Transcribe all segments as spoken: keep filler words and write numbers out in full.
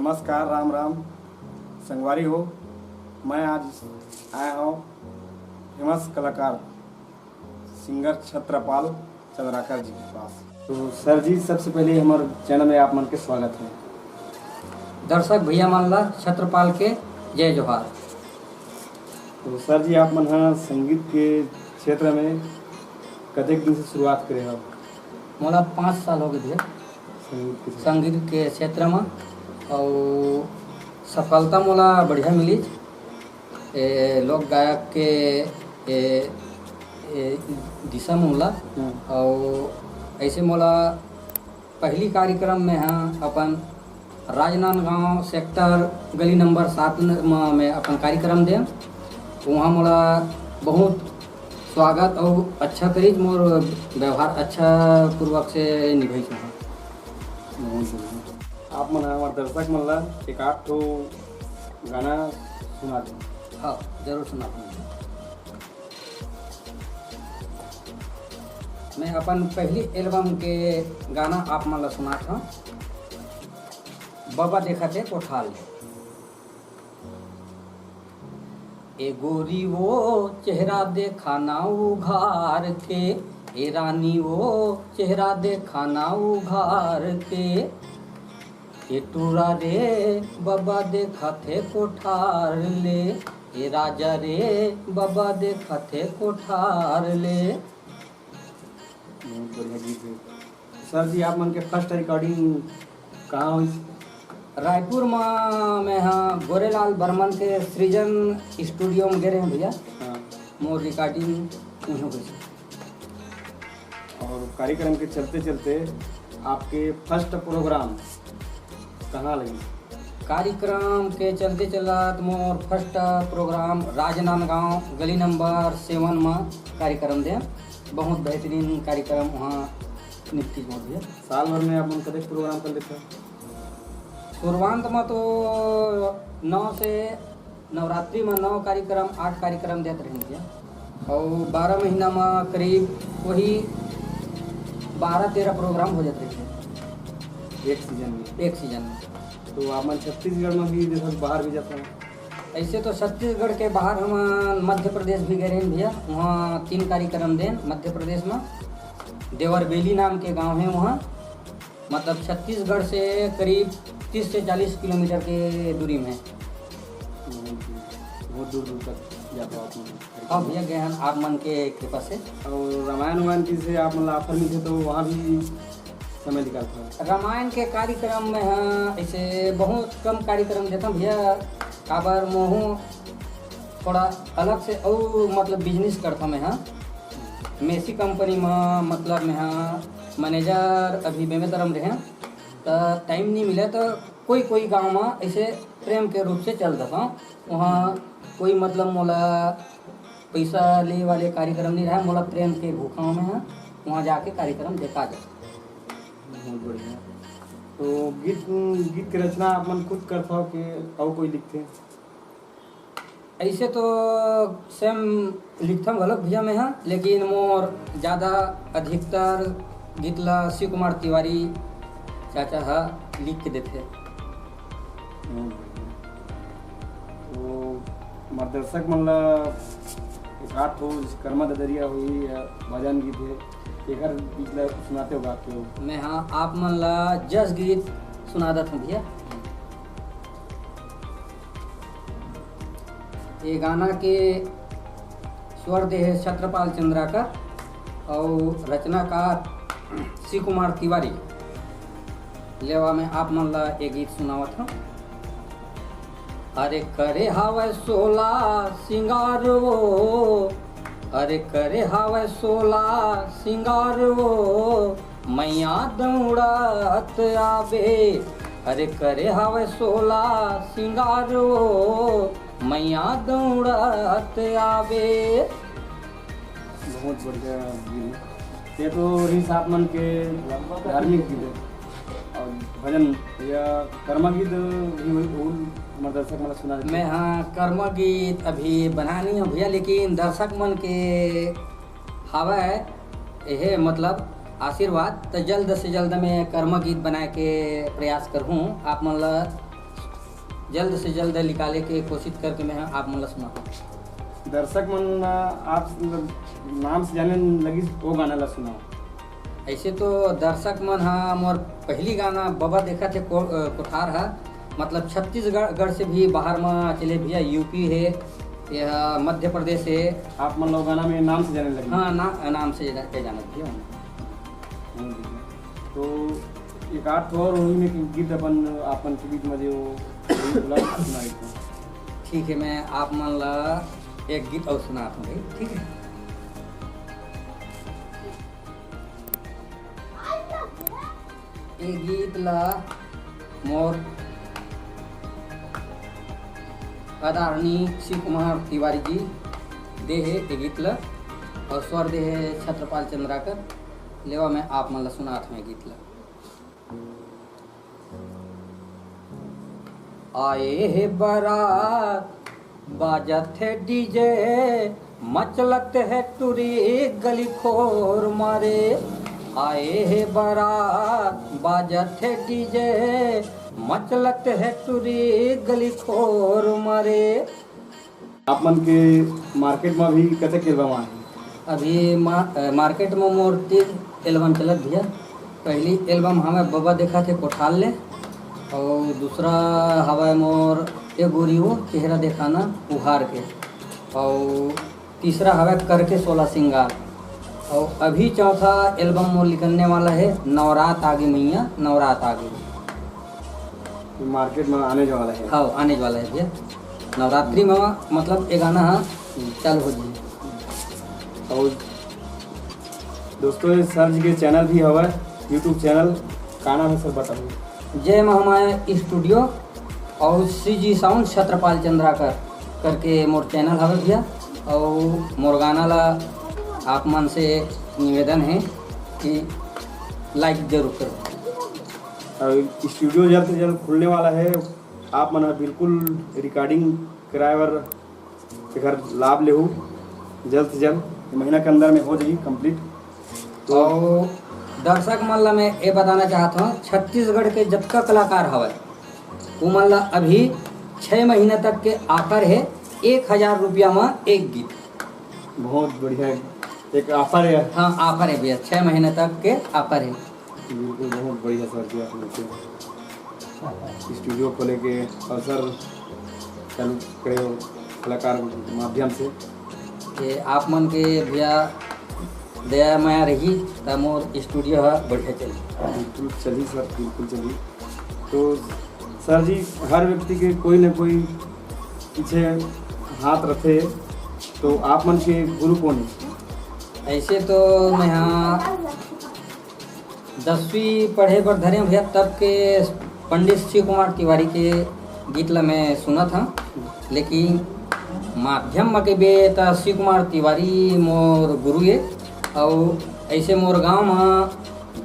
नमस्कार, राम राम संगवारी हो। मैं आज आया हूँ फेमस कलाकार सिंगर छत्रपाल चंद्राकर जी के पास। तो सर जी, सबसे पहले हमर चैनल में आप मन के स्वागत है। दर्शक भैया मन ला छत्रपाल के जय जोहार। तो सर जी, आप मन ह संगीत के क्षेत्र में कतेक दिन से शुरुआत करे हो? मोला पाँच साल हो गए भैया संगीत के क्षेत्र। संगीत के क्षेत्र में, और सफलता मोला बढ़िया मिली। ए, लोक गायक के ए, ए, दिशा में मोला। हम्म। और ऐसे मोला पहली कार्यक्रम में हाँ अपन राजनांदगांव सेक्टर गली नंबर सात म-, में अपन कार्यक्रम दे। वहाँ मोला बहुत स्वागत और अच्छा करीज, मोर व्यवहार अच्छा पूर्वक से निभाई। बहुत बढ़िया। आप मन हमारे दर्शक मन ला एक आध ठो गाना सुना दो। हाँ, जरूर सुना दूँ। मैं अपन पहली एल्बम के गाना आप मन ला सुनात हूँ, बबा देखत हे कोठार ले। ए गोरी वो चेहरा देखा ना उघार के, ए रानी वो चेहरा देखा ना उघार के, ए टूरा रे बबा देखत हे कोठार ले, ए राजा रे बबा देखत हे कोठार ले। बहुत बढ़िया गीत है। सर जी, आप मन के फर्स्ट रिकॉर्डिंग कहाँ हुई? रायपुर में मैं हाँ गोरेलाल बर्मन के सृजन स्टूडियो में गए रहे भैया। हाँ। मोर रिकॉर्डिंग वहीं हुई। और कार्यक्रम के चलते चलते आपके फर्स्ट प्रोग्राम कहाँ लगी? कार्यक्रम के चलते चलत मोर फर्स्ट प्रोग्राम राजनांदगांव गली नंबर सेवन में कार्यक्रम दे। बहुत बेहतरीन कार्यक्रम वहाँ निपटी मोर भैया। साल भर में आप मन कतेक प्रोग्राम कर लेते हो? शुरुआत में तो नौ से नवरात्रि में नौ कार्यक्रम, आठ कार्यक्रम देत रहिन भैया। और बारह महीना में करीब वही बारह तेरह प्रोग्राम हो जाते रहिन एक सीजन में। एक सीजन में। तो आप मन छत्तीसगढ़ में भी, जैसे बाहर भी जाते हैं? ऐसे तो छत्तीसगढ़ के बाहर हम मध्य प्रदेश भी गए रहे भैया। वहाँ तीन कार्यक्रम देन मध्य प्रदेश में, देवरबेली नाम के गांव है वहाँ, मतलब छत्तीसगढ़ से करीब तीस से चालीस किलोमीटर के दूरी में। बहुत दूर दूर तक जाते हो आप मन? हाँ भैया, गए हैं आप मन के कृपा से। और रामायण वामायण की से आप मतलब ऑफर मिलते तो वहाँ भी समय निकालते हो? रामायण के कार्यक्रम में हाँ, ऐसे बहुत कम कार्यक्रम देता भैया, काबर मोहू थोड़ा अलग से और मतलब बिजनेस करता मैं हाँ। मेसी कंपनी में मतलब मैं हाँ मैनेजर अभी बेमेतरा में रहे, तो टाइम नहीं मिले, तो कोई कोई गांव में ऐसे प्रेम के रूप से चल देता हूँ। वहाँ कोई मतलब मोला पैसा ले वाले कार्यक्रम नहीं रहा, मोला प्रेम के भूखा में हाँ, वहाँ जाके कार्यक्रम देखा जाए। बहुत बढ़िया। तो गीत, गीत के रचना आप मन खुद करता हो कि और कोई लिखते हैं? ऐसे तो सेम लिखथम घलोक भैया मैं हा, लेकिन मोर ज़्यादा अधिकतर गीत ला शिव कुमार तिवारी चाचा हा लिख के देथे। हम्म। तो हमार दर्शक मन ला एक आध ठो जैसे कर्मा ददरिया हुई या भजन गीत है, एकर गीत ला सुनाते हो, गाते हो? मैं हाँ, आप मन ला जस गीत सुना देत हूँ भैया। ये गाना के स्वर दे हे छत्रपाल चंद्राकर और रचनाकार शिव कुमार तिवारी। लेवा मैं आप मन ला ये गीत सुनावत हूँ। अरे करे हवय सोला सिंगार वो, अरे करे हवय सोला सिंगार वो, मैया दौड़त आबे। अरे करे हवय सोला सिंगार वो, मैया दौड़त आबे। बहुत बढ़िया गीत। ये तो रहिस आप मन के धार्मिक गीत है। और भजन या कर्मा गीत भी वही, वो हमारे दर्शक मन ला सुना देते। मैं हाँ, कर्मा गीत अभी बना नहीं हूँ भैया, लेकिन दर्शक मन के हवय, एहे मतलब आशीर्वाद, त जल्द से जल्द मैं कर्मा गीत बनाए के प्रयास करहूँ, आप मन ला जल्द से जल्द निकाले के कोशिश करके मैं आप मन ला सुनाहूँ। दर्शक मन आप नाम से जाने लगिस, वो गाना ला सुनाओ। ऐसे तो दर्शक मन हा मोर पहली गाना बबा देखा थे को-, अ, कोठार हा, मतलब छत्तीसगढ़ गढ़ से भी बाहर मा चले भैया, यूपी है, यह मध्य प्रदेश है। आप मन लोग गाना में नाम से जाने लगे? हाँ, ना, नाम से जाने लगे भैया। तो एक आध ठो और वही में गीत अपन, अपन के बीच में जो वही बोला सुनाई। ठीक है, मैं आप मन ला एक गीत और सुनाता हूँ भाई, ठीक है? ये गीत ला मोर आदरणीय शिव कुमार तिवारी जी दे हे ये गीत ला, और स्वर दे हे छत्रपाल चंद्राकर। लेवा मैं आप मन ला सुनात हूँ ये गीत ला। आए हे बारात बाजत हे डीजे, मचलत हे टुरी गली खोर मारे। आए हे बारात बाजत हे डीजे, मचलत हे टुरी गली खोर मारे। आप मन के मार्केट में भी कतेक एल्बम आए? अभी मा-, अ, मार्केट में मोर तीन एल्बम चलत भैया। पहली एल्बम हवय बबा देखा थे कोठार ले, और दूसरा हवय मोर ए गोरी वो चेहरा देखाना उहार के, और तीसरा हवय करके सोलह सिंगार, और अभी चौथा एल्बम मोर निकलने वाला है नवरात आगे मैया, नवरात आगे। मार्केट में आने वाला है। हाँ, आने वाला है भैया। नवरात्रि में मतलब ये गाना हा चालू हो जाए। और दोस्तों, ये सर जी के चैनल भी हवय, YouTube चैनल, का नाम है सर, बताइए। जय महामाया स्टूडियो और सीजी साउंड छत्रपाल चंद्राकर करके मोर चैनल हवय भैया। और मोर गाना ला आप मन से निवेदन है कि लाइक जरूर करो। और स्टूडियो जल्द से जल्द खुलने वाला है, आप मन ह बिल्कुल रिकॉर्डिंग कराए बर एकर लाभ लेहू जल्द से जल्द, ये महीना के अंदर में हो जाही कंप्लीट। तो और दर्शक मन ला मैं ये बताना चाहत हूँ, छत्तीसगढ़ के जतका कलाकार हवय, उमन ला अभी छः महीना तक के ऑफर है, एक हजार रुपया में एक गीत। बहुत बढ़िया, एक ऑफर है। हाँ, ऑफर है भैया, छः महीने तक के ऑफर है। बिल्कुल, बहुत बढ़िया सर जी, आप लोग के स्टूडियो खोले के अवसर चालू करे हो कलाकार माध्यम से। ये आप मन के भैया दया माया रही, त मोर स्टूडियो ह बढ़िया चली। बिल्कुल चली सर, बिल्कुल चली। तो सर जी, हर व्यक्ति के कोई ना कोई पीछे हाथ रथे, तो आप मन के गुरु कौन है? ऐसे तो मैं हाँ दसवीं पढ़े बर धरे भैया, तब के पंडित शिव कुमार तिवारी के गीत ला मैं सुनत हूँ, लेकिन माध्यम म के बे त शिव कुमार तिवारी मोर गुरु ये। और ऐसे मोर गांव म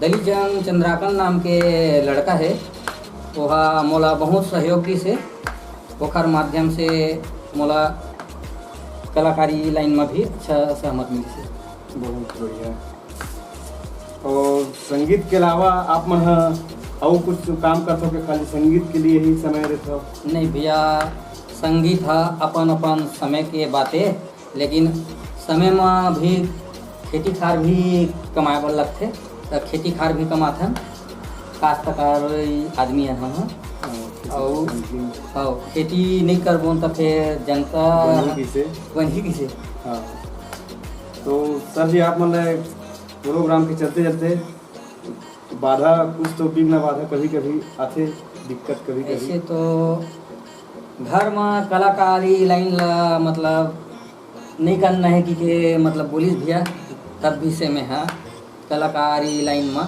दलीचंद चंद्राकंद नाम के लड़का है, ओहा मोला बहुत सहयोग दिस हे, ओखर माध्यम से मोला कलाकारी लाइन में भी अच्छा सहमत मिलिस हे। बहुत बढ़िया। और संगीत के अलावा आप मन ह अउ कुछ काम करथो के खाली संगीत के लिए ही समय देथो? नहीं भैया, संगीत ह अपन अपन समय के बात हे, लेकिन समय म भी खेती खार भी कमाए बर लगथे, त खेती खार भी कमाथन, काश्तकार आदमी हन हम ह। अउ हाँ, खेती नहीं करबो त फिर जनता बनही किसे? बनही किसे? हाँ। तो सर जी, आप मन ला प्रोग्राम के चलते चलते बाधा, कुछ तो विघ्न बाधा कभी कभी आथे, दिक्कत कभी कभी। ऐसे तो घर म कलाकारी लाइन ला मतलब नहीं करना है कि के मतलब बोलिस भैया, तब भी से मैं हा कलाकारी लाइन म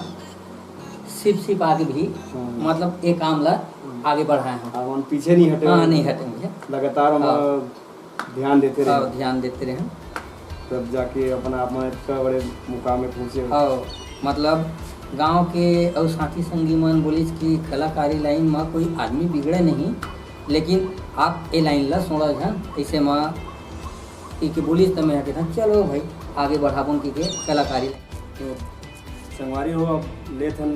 सिप सिप आगे भी हम्म। मतलब ये काम ला हम्म। आगे बढ़ाए हूँ। आप मन पीछे नहीं हटे। हाँ, नहीं हटे भैया। लगातार हम हाँ। ध्यान देते रहे। हाँ, ध्यान देते रहे। तब जाके अपना आप में इतना बड़े मुकाम में पहुँचे। हाँ, मतलब गांव के अउ साथी संगी मन बोलिस कि कलाकारी लाइन में कोई आदमी बिगड़े नहीं, लेकिन आप ए लाइन ला सोलह झन ऐसे में कि, कि बोलिस त मैं कहा चलो भाई आगे बढ़ाबोन की के कलाकारी। तो संगवारी हो, अब लेथन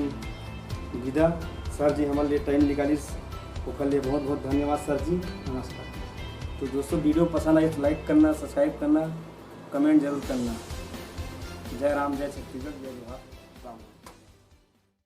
विदा। सर जी हमन ले टाइम निकालिस ओकर लिए बहुत बहुत धन्यवाद सर जी। नमस्कार। तो दोस्तों, वीडियो पसंद आई तो लाइक करना, सब्सक्राइब करना, कमेंट जरूर करना। जय राम, जय छत्तीसगढ़, जय जोहार, राम।